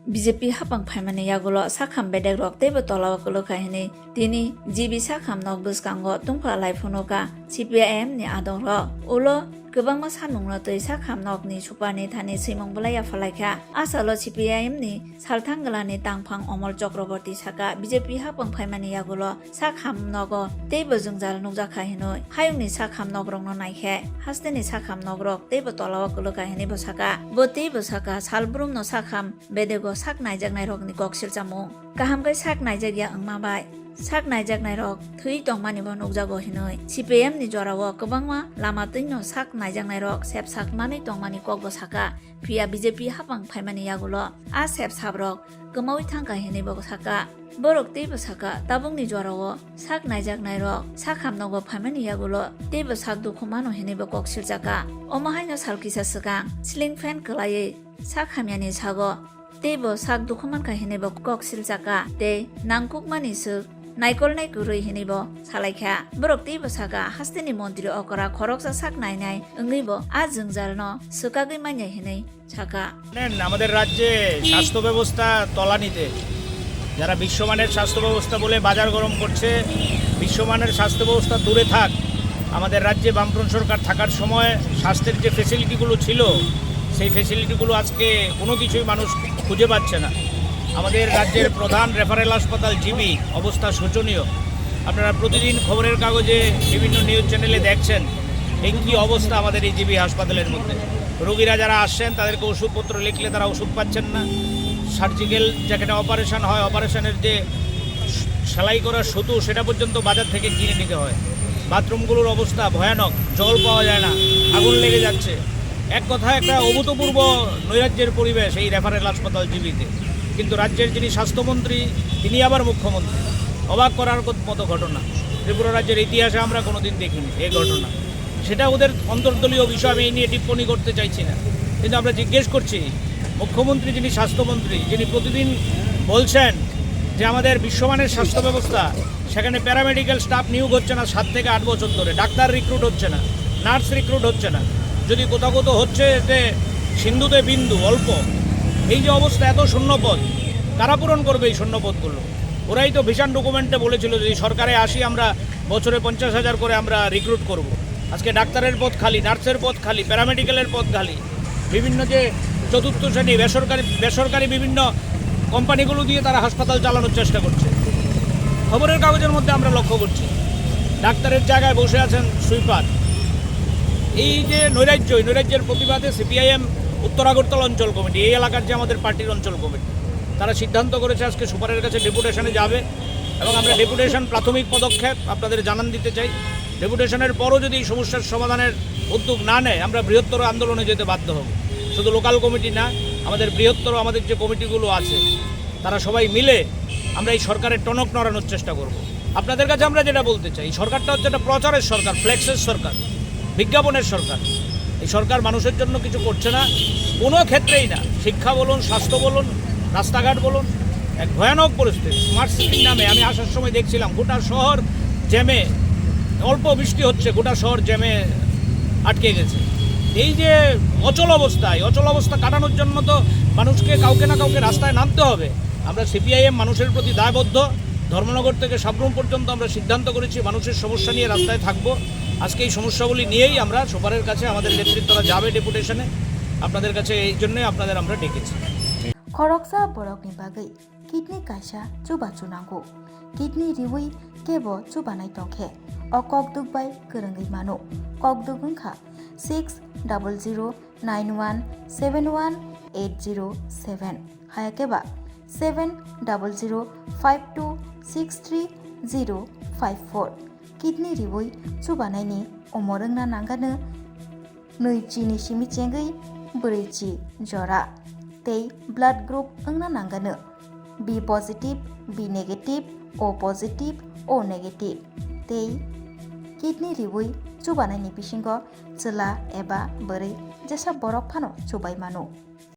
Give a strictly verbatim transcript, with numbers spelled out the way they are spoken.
B J P hapang phaimani yagulo sakham bedek rok teibo tolao kwlwkha hinwi tini G B sakham nok bwskango tungphla lai phunukha C P I M ni adong rok. Ulo kwbangma samungno twi sakham nokni superni thani swimung bwlai yaphalaikha. Asalo C P I M ni salthang glani tangphang Omol Chakraborty saka, B J P hapang phaimani yagulo sakham nogo teibo jwngjal nukjakha hinwi. Hayungni sakham nokrokno naikhe hasteni sakham nokrok teibo tolao kwlwkha hinwi bo saka. Bo teibo saka, salbrumno sakham bedego sak naijaknairokni kok silchamung. Kaham khe sak naijakya wngma bai sak naijaknairok thwi tongmanibo nukjago hinwi C P I M ni jorao kwbangma lama twino sak naijaknairok sep sak manwi tongmani kokbo saka. Phiya B J P hapang phaimani yagulo a sep saprok kwmaui thangkha hinwi bo saka. Borok teibo saka, tabukni jorao sak naijaknairok sakham nogo phaimani yagulo teibo sak dukhu mano hinwi bo kok siljakha. Omo haino sal kisa swkang ceiling fan kwlaiwi sak hamyani sago teibo sak dukhu mankha hinwi bo kok siljakha tei nangkukmani swk naikolnai kwrwi hinwi bo salaikha. Borok teibo saka, hasteni montri okra khoroksa sak nainai wngwi bo a jwngjalno swkagwi manya hinwi saka. জানেন, আমাদের রাজ্যে স্বাস্থ্য ব্যবস্থা তলানিতে। যারা বিশ্বমানের স্বাস্থ্য ব্যবস্থা বলে বাজার গরম করছে, বিশ্বমানের স্বাস্থ্য ব্যবস্থা দূরে থাক। আমাদের রাজ্যে বামফ্রন্ট সরকার থাকার সময় স্বাস্থ্যের যে ফেসিলিটিগুলো ছিল, সেই ফেসিলিটিগুলো আজকে কোনো কিছুই মানুষ খুঁজে পাচ্ছে না। আমাদের রাজ্যের প্রধান রেফারেল হাসপাতাল জিবি অবস্থা শোচনীয়। আপনারা প্রতিদিন খবরের কাগজে বিভিন্ন নিউজ চ্যানেলে দেখছেন এই কী অবস্থা আমাদের এই জিবি হাসপাতালের মধ্যে। রোগীরা যারা আসছেন তাদেরকে ওষুধপত্র লিখলে তারা ওষুধ পাচ্ছেন না। সার্জিক্যাল যেখানে অপারেশন হয়, অপারেশনের যে সেলাই করার সুতো, সেটা পর্যন্ত বাজার থেকে কিনে নিতে হয়। বাথরুমগুলোর অবস্থা ভয়ানক, জল পাওয়া যায় না, আগুন লেগে যাচ্ছে। এক কথায় একটা অভূতপূর্ব নৈরাজ্যের পরিবেশ এই রেফারেল হাসপাতাল জিবিতে। কিন্তু রাজ্যের যিনি স্বাস্থ্যমন্ত্রী, তিনি আবার মুখ্যমন্ত্রী। অবাক করার মতো ঘটনা। ত্রিপুরা রাজ্যের ইতিহাসে আমরা কোনোদিন দেখিনি এই ঘটনা। সেটা ওদের অন্তর্দলীয় বিষয়, আমি এই নিয়ে টিপ্পণী করতে চাইছি না। কিন্তু আমরা জিজ্ঞেস করছি, মুখ্যমন্ত্রী যিনি স্বাস্থ্যমন্ত্রী, যিনি প্রতিদিন বলছেন যে আমাদের বিশ্বমানের স্বাস্থ্য ব্যবস্থা, সেখানে প্যারামেডিক্যাল স্টাফ নিয়োগ হচ্ছে না সাত থেকে আট বছর ধরে, ডাক্তার রিক্রুট হচ্ছে না, নার্স রিক্রুট হচ্ছে না, যদি কোথাও কোথাও হচ্ছে যে সিন্ধুতে বিন্দু অল্প। এই যে অবস্থা, এত শূন্যপদ, কারা পূরণ করবে এই শূন্যপদগুলো? ওরাই তো ভিশন ডকুমেন্টে বলেছিল যদি সরকারে আসি আমরা বছরে পঞ্চাশ হাজার করে আমরা রিক্রুট করব। আজকে ডাক্তারের পদ খালি, নার্সের পদ খালি, প্যারামেডিক্যালের পদ খালি, বিভিন্ন যে চতুর্থ শ্রেণী বেসরকারি বেসরকারি বিভিন্ন কোম্পানিগুলো দিয়ে তারা হাসপাতাল চালানোর চেষ্টা করছে। খবরের কাগজের মধ্যে আমরা লক্ষ্য করছি ডাক্তারের জায়গায় বসে আছেন সুইপার। এই যে নৈরাজ্য, এই নৈরাজ্যের প্রতিবাদে সিপিআইএম উত্তর আগরতলা অঞ্চল কমিটি, এই এলাকার যে আমাদের পার্টির অঞ্চল কমিটি, তারা সিদ্ধান্ত করেছে আজকে সুপারের কাছে ডেপুটেশনে যাবে এবং আমরা ডেপুটেশন প্রাথমিক পদক্ষেপ আপনাদের জানান দিতে চাই। ডেপুটেশনের পরও যদি এই সমস্যার সমাধানের উদ্যোগ না নেয়, আমরা বৃহত্তর আন্দোলনে যেতে বাধ্য হব। শুধু লোকাল কমিটি না, আমাদের বৃহত্তর আমাদের যে কমিটিগুলো আছে, তারা সবাই মিলে আমরা এই সরকারের টনক নড়ানোর চেষ্টা করব। আপনাদের কাছে আমরা যেটা বলতে চাই, এই সরকারটা হচ্ছে একটা প্রচারের সরকার, ফ্লেক্সের সরকার, বিজ্ঞাপনের সরকার। এই সরকার মানুষের জন্য কিছু করছে না কোনো ক্ষেত্রেই না। শিক্ষা বলুন, স্বাস্থ্য বলুন, রাস্তাঘাট বলুন, এক ভয়ানক পরিস্থিতি। স্মার্ট সিটির নামে আমি আসার সময় দেখছিলাম গোটা শহর জ্যামে, অল্প বৃষ্টি হচ্ছে, গোটা শহর জ্যামে আটকে গেছে। এই যে অচল অবস্থা, এই অচল অবস্থা কাটানোর জন্য তো মানুষকে কাউকে না কাউকে রাস্তায় নামতে হবে। আমরা সিপিআইএম মানুষের প্রতি দায়বদ্ধ। ধর্মনগর থেকে সাব্রুম পর্যন্ত আমরা সিদ্ধান্ত করেছি মানুষের সমস্যা নিয়ে রাস্তায় থাকবো। আজকে এই সমস্যাগুলি নিয়েই আমরা সুপারের কাছে আমাদের নেতৃত্বরা যাবে ডেপুটেশনে। আপনাদের কাছে এই জন্যই আপনাদের আমরা ডেকেছি। Khoroksa borokni bagwi kidney kaisa chubachu nango. Kidney riwi kebo chubanai tongkhe o kokduk bai kwrwngwi mano. Kokduk wngkha six double zero nine one seven one eight zero seven, hayakhe ba seven double zero five two six three zero five four. Kidney riwi chubanaini umor wngna nangano nwi chini simi chengwi bwrwi chi jora tei blood group wngna nangano B positive, B negative, O positive, O negative tei kidney riwi chubanaini bisingo chwla eba bwrwi jesa borok phano chubai mano.